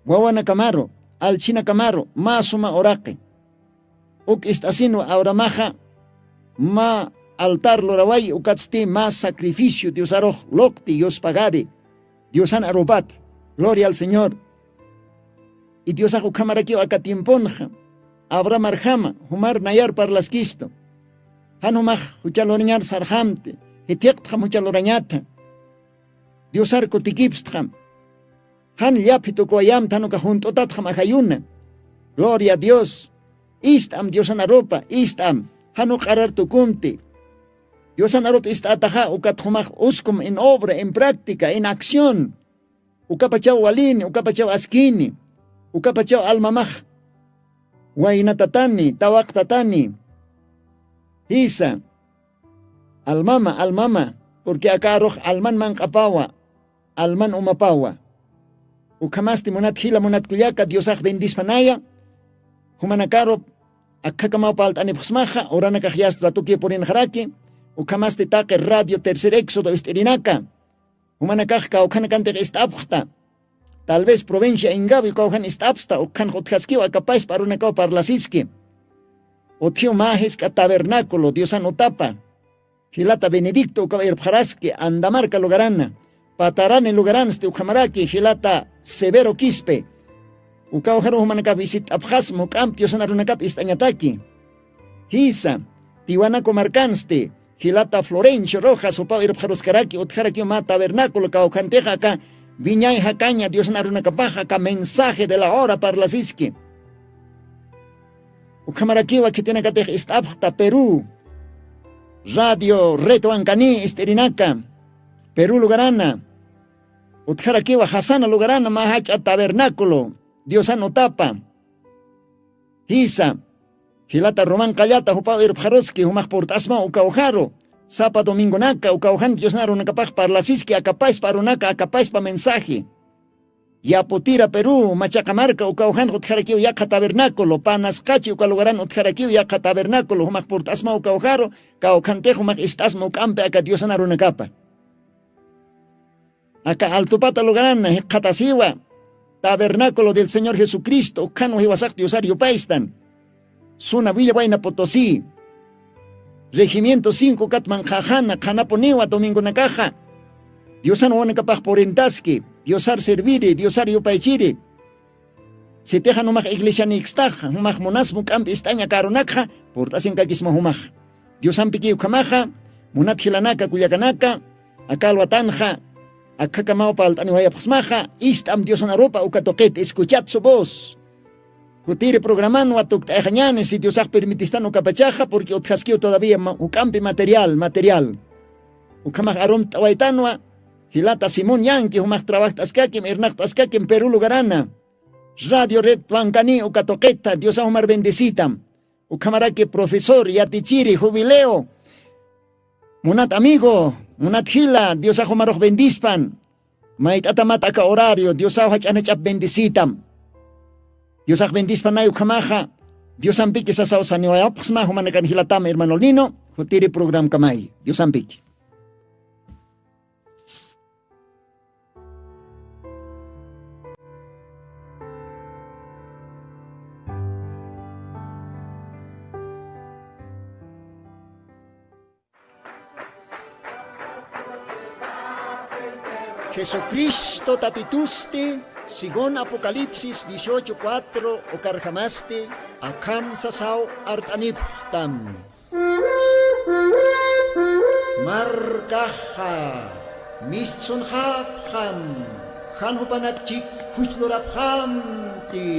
Wawanakamaru allchhinakamaru mä suma uraqi. Uk ist'asinwa Abrahamaxa mä altar luraway, ukatsti mä sacrificio Diosarux luqti, yuspagari Diosan arupata. Gloria al Señor. Y Diosax ukhamarakiw aka tiemponxa Abraham arjama, jumar nayar parlaskistu. Jan jumax jucha lurañar sarxamti, jithiqtxam jucha lurañata. Diosar kutikipstxam. Jan llaphi tukuwayamta, jan uka junt'utatxam ajayuna. Gloria a Dios. Ist'am Diosan arupa, ist'am. Jan uka q'arar tukumti. Diosan arupa ist'ataxa, ukat jumax uskum en obra, en práctica, en acción. Ukapachaw walini, ukapachaw askini, ukapachaw almamax waynatatani, tawaqtatani. Jisa, almama, almama, porque aka arux alman manq'apawa, alman umapawa. Ukhamasti munat jila, munat kullaka, Diosax bendispanaya. Jumanakarup akhakamaw palt'anipxsmaxa, uranakax yasta ratuki purinxaraki. Ukhamasti taqi Radio Tercer Éxodo ist'irinaka. Jumanakax kawkhanakantix ist'apxta. Tal vez provincia Ingavi kawkhan ist'apxta, ukhanx utjaskiw aka paspa arunakaw parlasiski. Utjiw mä jisk'a tabernáculo Diosan utapa. Jilata Benedicto ukaw irpxaraski, Andamarca lugarana. Patarani lugaransti ukhamaraki, jilata Severo Quispe. Ukaw jaru jumanakap visit'apxasma, juk'amp Diosan arunakap ist'añataki. Jisa, Tiwanaku markansti, jilata Florencio Rojas, jupaw irpxaruskaraki, utjarakiw mä tabernáculo kawkhantixa aka wiñay jakaña Diosan arunakapaxa aka mensaje de la hora parlasiski. Ukhamarakiwa khitinakatix ist'apxta Perú, Radio Red Huancaní ist'irinaka, Perú lugarana, utjarakiwa Jasana lugarana mä jach'a tabernáculo Diosan utapa. Jisa, jilata Román Callata jupaw irpxaruski, jumax purt'asma ukaw jaru. Sapa domingonaka, ukaw jan Diosan arunakapax parlasiski, aka paspa arunaka, aka paspa mensaje. Yaputira, Perú, Machaca marka, ukaw jan utjarakiw yaqha tabernáculo, Panasqachi uka lugaran utjarakiw yaqha tabernáculo, jumax purt'asma ukaw jaru, kawkhantix jumax ist'asma juk'ampi aka Diosan arunakapa. Aka Altupata lugarana jikxatasiwa, Tabernáculo del Señor Jesucristo, ukhanwa jiwasax Diosar yupaystan. Zona Villa Huayna Potosí, Regimiento cinco katman qhaqhana, qhanapuniwa domingonakaxa. Diosan wawanakapax purintaski, Diosar serviri, Diosar yupaychiri. Sitixa jumax iglesianïkstaxa, jumax munasma juk'amp ist'añ aka arunakxa, purt'asinkakisma jumax. Diosampikiy ukhamaxa, munat jilanaka, kullakanaka, aka alwatanxa, akhakamaw palt'aniwayapxsmaxa, ist'am Diosan arupa uka tuqit, escuchad su voz. Jutiri programanwa tukt'ayxañäni, si Diosax permitistan ukapachaxa, porque utjaskiw todavía ma-, juk'ampi material, material. Ukhamax arumt'awaytanwa, jilata Simón Yanqui, jumax trabajt'askakim, irnaqt'askakim, Perú lugarana. Radio Red Huancaní uka tuqita, Diosax jumar bendecitam. Ukhamaraki profesor, yatichiri, jubileo. Munat amigo, munat jila, Diosax jumarux bendispan. Mayt'atamat aka horario, Diosaw jach'anach'ap bendicitam. Diosax bendispanay ukhamaxa, Diosampiki sasaw saniwayapxsma jumanakan jilatam hermano Lino, jutiri programkamay. Diosampiki. Jesucristo Tatitusti, según Apocalipsis dieciocho cuatro, ukarjamasti, akham sasaw art'anipxtam. Markaxa mistsunxapxam, jan jupanakchik juchlurapxamti.